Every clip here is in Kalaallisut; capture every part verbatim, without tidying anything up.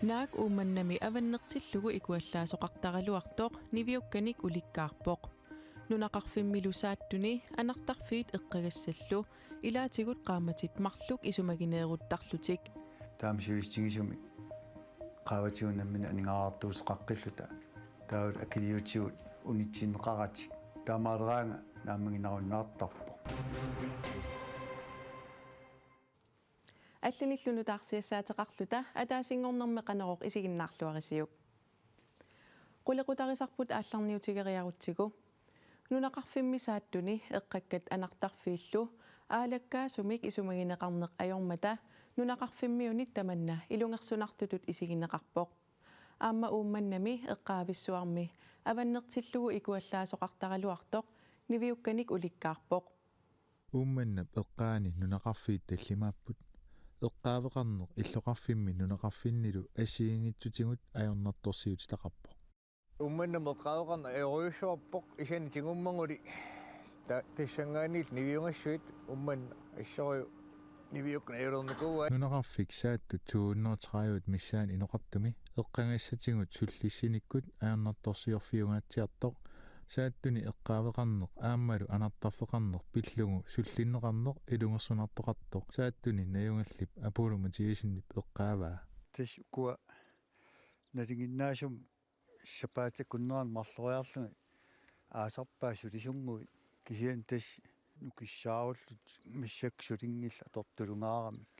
Naak Uummannami avannertillugu ikuallaasoqartaraluartoq niviukkanik ulikkaarpoq. Nunaqarfimmilu Saattuni anartarfiit eqqagassallu ilaatigut qaammatit marluk isumagineeruttarlutik. Taama sivisutigisumik qaavatigut nammineq aningaasartuuteqaqqilluta. Taavalu akiliutigut unitsinneqaratik. Taamaaleraangat naammaginarunnaartarpoq. Allanillu nutaarsiassaateqarluta ataasinngornermi Qanorooq isiginnaarluarisiuk. Qulequtarisarput aallarniutigeriarutsigu. Nunaqarfimmi Saattuni eqqakkat anartarfiillu aalakkaasumik isumagineqarneq ajormata nunaqarfimmiunit tamanna ilungersunartutut isigineqarpoq. Aamma Uummannami eqqaavissuarmi avannertillugu ikuallaasoqartaraluartoq niviukkanik ulikkaarpoq. Uummannap eqqaani nunaqarfiit tallimaapput. Eqqaaveqarneq illoqarfimmi nunaqarfinnilu assigiinngitsutigut ajornartorsiutitaqarpoq. Uummannami eqqaaveqarneq ajorujussuarpoq, isani tigummagulik ta-, tassanngaanniillu niviugassuit Uummannaq assorujuk niviukkanik ajornikuuaat. Nunaqarfik Saattut to hundrede og tredive missaani inoqartumi eqqagassatigut sullissinikkut ajornartorsiorfiungaatsiartoq Saattuni eqqaaveqarneq aammalu anartarfeqarneq pillugu sullinneqarneq ilungersunartoqartoq Saattuni najugallip Apollo Mathiassenip eqqaavaa. Tassa ukua nalinginnaasumik sapaatip akunnerani marloriarlugit aasarpaat sulisunnguit, kisianni tassa nukissaarullutik massakkut sulinngillat atortulungaaramik.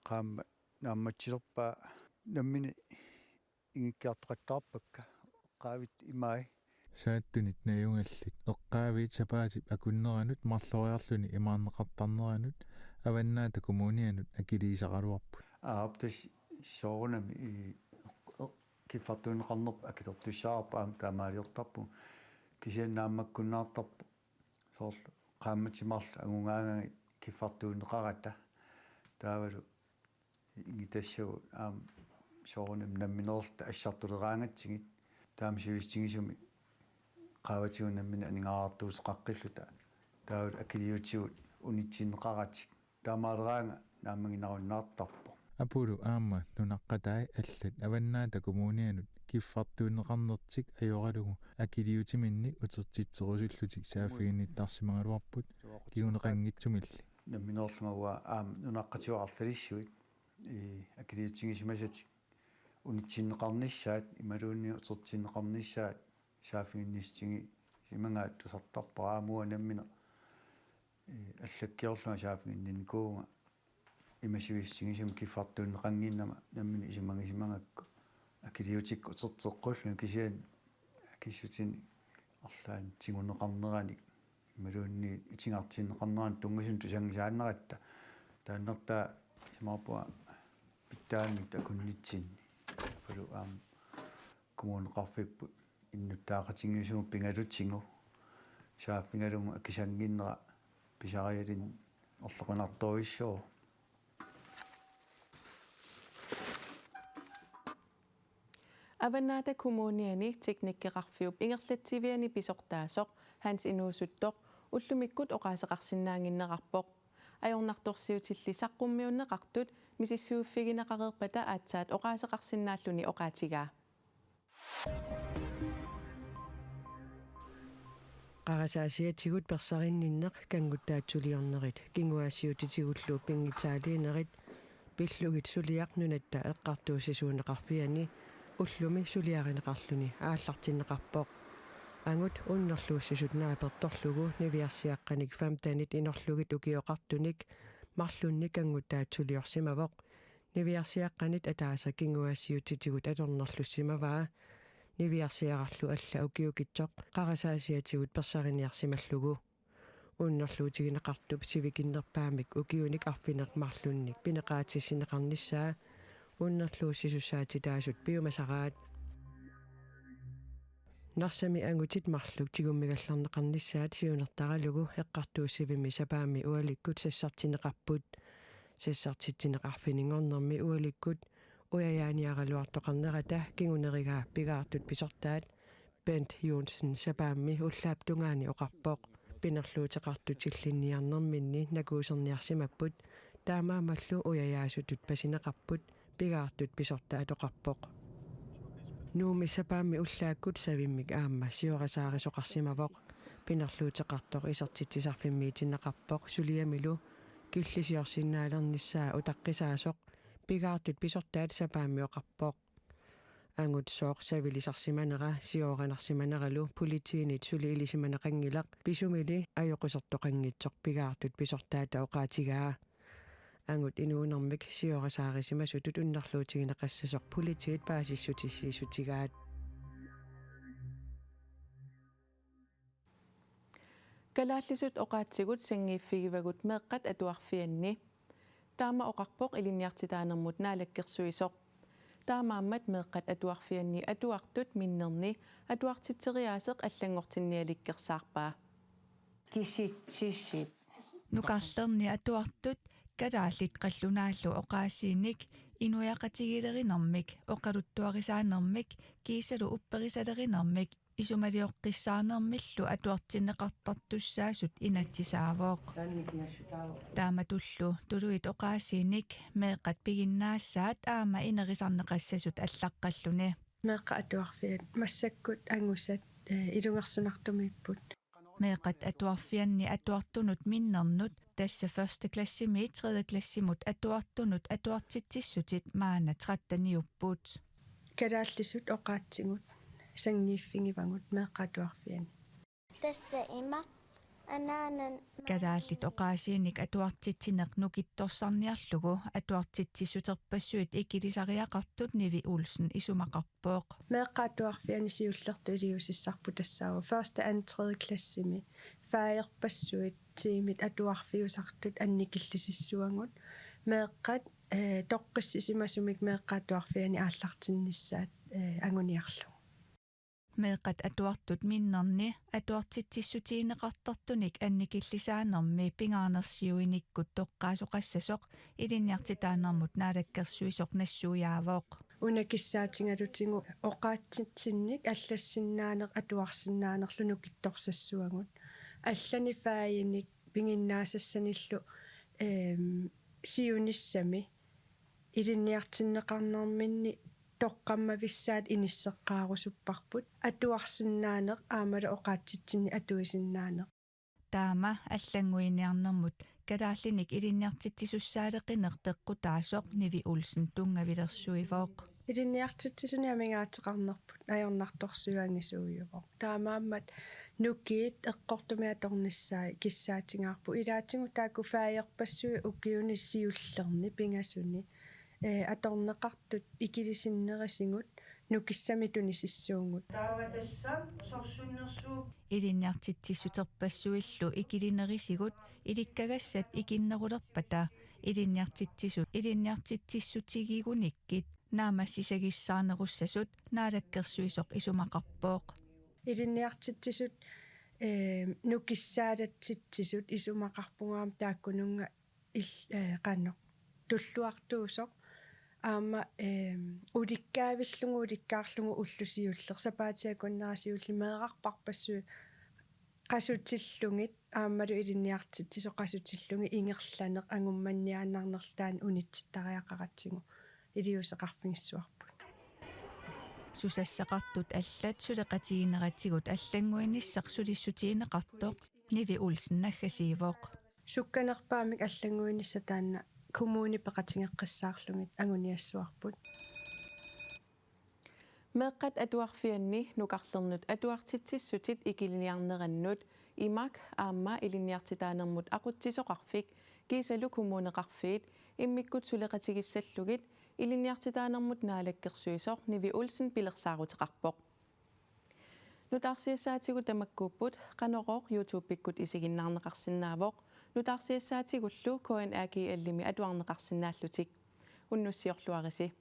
Qaammat naammatsilerpaa nammineq ingikkiartoqattaarpakka eqqaavit imai. Saattunit najugallit eqqaaviit sapaatip akunneranut marloriarluni imaarneqartarneranut Avannaata Kommunianut akiliisaraluarput. Aap, tassa soorunami i-, eq-, eq-, kiffartuunneqarnerput akilertussaavoq, aamma taamaaliortarpugut. Kisianni naammakkunnaartarpoq soorlu qaammatit marluk angugaangagit kiffartuunneqarata. Taavalu ingitassagut aamma soorunami nammineerluta assartuleraangatsigit. Taama sivisutigisumik qaavatigut nammineq aningaasartuuteqaqqilluta. Taavalu akiliutigut unitsinneqaratik. Taamaaleraangat naammaginarunnaartarpoq. Apollo aamma nunaqqatai allat Avannaata Kommunianut kiffartuunneqarnertik ajoralugu akiliutiminnik utertitserusullutik saaffiginnittarsimagaluarput kinguneqanngitsumilli. Nammineerlunga uanga aamma nunaqqatigut arlalissuit, ii, akiliutigisimasatik unitsinneqarnissaat imaluunniit utertinneqarnissaat saaffiginnissutigisimagaat tusartarpara. Aamma uanga nammineq, ii, allakkiorlunga saaffiginninnikuuvunga ima sivisutigisumik kiffartuunneqannginnama nammineq isumagisimagakku. Akiliutikka uterteqqullugit kisianni akissutinik arlaannik tiguneqarneranik imaluunniit itigartinneqarneranik tunngasunut tusanngisaannaratta. Taannartaa isumaqarpunga pitsaanermik akunnitsinni. Apollo aamma kommuneqarfipput innuttaaqatigiinnissaq pigalutigu saaffigalugu akisannginnera pisarialinnik orloqinartorujussuuvoq. Avannaata Kommuniani teknikkeqarfiup ingerlatsiviani pisortaasoq Hans Inuusuttoq ullumikkut oqaaseqarsinnaaginnerarpoq. Ajornartorsiutilli saqqummiunneqartut misissuiffigineqareerpata aatsaat oqaaseqarsinnaalluni oqaatigaa. Qarasaasiatigut persarinninneq, kannguttaatsuliornerit, kinguaassiuutitigullu pinngitsaaliinerit pillugit suliaq Nunatta Eqqartuussisuuneqarfiani ullumi suliarineqarluni aallartinneqarpoq. Angut unnerluussisut naapertorlugu niviarsiaqqanik femtenit inorlugit ukioqartunik marlunnik kannguttaatsuliorsimavoq. Niviarsiaqqanit ataaseq kinguaassiuutitigut atornerlussimavaa. Niviarsiararlu alla ukiukitsoq qarasaasiatigut persariniarsimallugu. Unnerluutigineqartup sivikinnerpaamik ukiunik arfineq-marlunnik pineqaatissinneqarnissaa unnerluussisussaatitaasut piumasaraat. Narsami angutit marluk tigummigallarneqarnissaat siunertaralugu eqqartuussivimmi sapaammi ualikkut sassartinneqarput. Sassartitsineq arfininngornermi ualikkut ujajaaniaraluartoqarnerata kingunerigaa pigaartut pisortaat Bent Johnsen sapaammi ullaap tungaani oqarpoq. Pinerluuteqartut tillinniarnerminni nakuuserniarsimapput, taamaammallu ujajaasutut pasineqarput, pigaartut pisortaat oqarpoq. Nuummi sapaammi ullaakkut savimmik aamma siorasaarisoqarsimavoq. Pinerluuteqartoq isertitsisarfimmiitinneqarpoq suliamilu killisiorsinnaalernissaa utaqqisaasoq, pigaartut pisortaat sapaammi oqarpoq. Angut sooq savilisarsimanera sioranarsimaneralu politiinit suli ilisimaneqanngilaq, pisumili ajoqusertoqanngitsoq pigaartut pisortaata oqaatigaa. Angut inuunermik siorasaarisimasutut unnerluutigineqassasoq politiit paasissutissiissutigaat. Kalaallisut oqaatsigut sanngiiffigivagut meeqqat atuarfianni. Taama oqarpoq Ilinniartitaanermut Naalakkersuisoq. Taamaammat meeqqat atuarfianni atuartut minnerni atuartitseriaaseq allanngortinnialikkersaarpaa. Kisitsisip. Nukarlerni atuartut kalaallit qallunaallu oqaasiinik inuiaqatigilerinermik, oqaluttuarisaanermik kiisalu upperisalerinermik isumalioqqissaanermillu atuartinneqartartussaasut inatsisaavoq. Taamatullu tuluit oqaasiinik meeqqat piginnaassaat aamma inerisarneqassasut allaqqalluni. Meeqqat atuarfiat massakkut angusat, eh, ilungersunartumiipput. Meeqqat atuarfianni atuartunut minnernut, tassa første klassimiit tredje klassimut atuartunut atuartitsissutit maanna tretteniupput. Kalaallisut oqaatsigut sanngiiffigivagut meeqqat atuarfianni. Tassa ima anaanan. Kalaallit oqaasiinik atuartitsineq nukittorsarniarlugu atuartitsissuterpassuit ikilisariaqartut Nivi Olsen isumaqarpoq. Meeqqat atuarfianni siullertut iliuusissarput tassaavoq første, anden, tredje klassimi faajerpassuit tiimit atuarfiusartut annikillisissuagut. Meeqqat, eh, toqqissisimasumik meeqqat atuarfianni aallartinnissaat, eh, anguniarlugu. Meeqqat atuartut minnerni atuartitsissutigineqartartunik annikillisaanermi pingaarnersiuinikkut toqqaasoqassasoq ilinniartitaanermut naalakkersuisoq nassuiaavoq. Una kissaatigalutigu oqaatsitsinnik allassinnaaneq atuarsinnaanerlu nukittorsassuagut. Allani faaginik piginnaasassanillu, ehm, siunissami ilinniartinneqarnerminni toqqammavissaat inisseqqaarusupparput. Atuarsinnaaneq aammalu oqaatsitsinnik atuisinnaaneq. Taama allannguiniarnermut kalaallinik ilinniartitsisussaaleqineq peqqutaasoq Nivi Olsen tunngavilersuivoq. Ilinniartitsisunik amigaateqarnerput ajornartorsiuangisuujuvoq. Taamaammat nukiit eqqortumik atornissaat kissaatigaarput. Ilaatigut taakku faagerpassuit ukiuni siullerni pingasuni, eh, atorneqartut ikilisinnerisigut nukissamik tunisissuugut. Taava tassa sorsunnersuup. Ilinniartitsissuterpassuillu ikilinerisigut ilikkagassat ikinnerulerpata ilinniartitsisut ilinniartitsissutigigunikkit naammassisagissaanerussasut naalakkersuisoq isumaqarpoq. Ilinniartitsisut, eh, nukissaalatsitsisut isumaqarpunga aamma taakkununnga il-, eh, qanoq tulluartuusoq aamma, eh, ulikkaavillugu ulikkaarlugu ulloq siulleq sapaatip akunnera siulleq meerarpassuit qasutillugit aammalu ilinniartitsisut qasutillugit ingerlaneq angummanniaannarnerlu taanna unitsittariaqaratsigu iliuuseqarfigissavarput. Susassaqartut allat suleqatigineratigut allannguinissaq sulissutigineqartoq Nivi Olsen naggasiivoq. Sukkanerpaamik allannguinissaq taanna kommuni peqatigeqqissaarlugit anguniassavarput. Meeqqat atuarfianni nukarlernut atuartitsissutit ikiliarnerannut imak aamma ilinniartitaanermut aqutsisoqarfik kiisalu kommuneqarfiit immikkut suleqatigissallugit ilinniartitaanermut naalakkersuisoq Nivi Olsen pilersaaruteqarpoq. Nutaarsiassaatigut tamakkuupput, Qanorooq YouTube-ikkut isiginnaarneqarsinnaavoq, nutaarsiassaatigullu K N R G L-imi atuarneqarsinnaallutik. Unnussiorluarisi.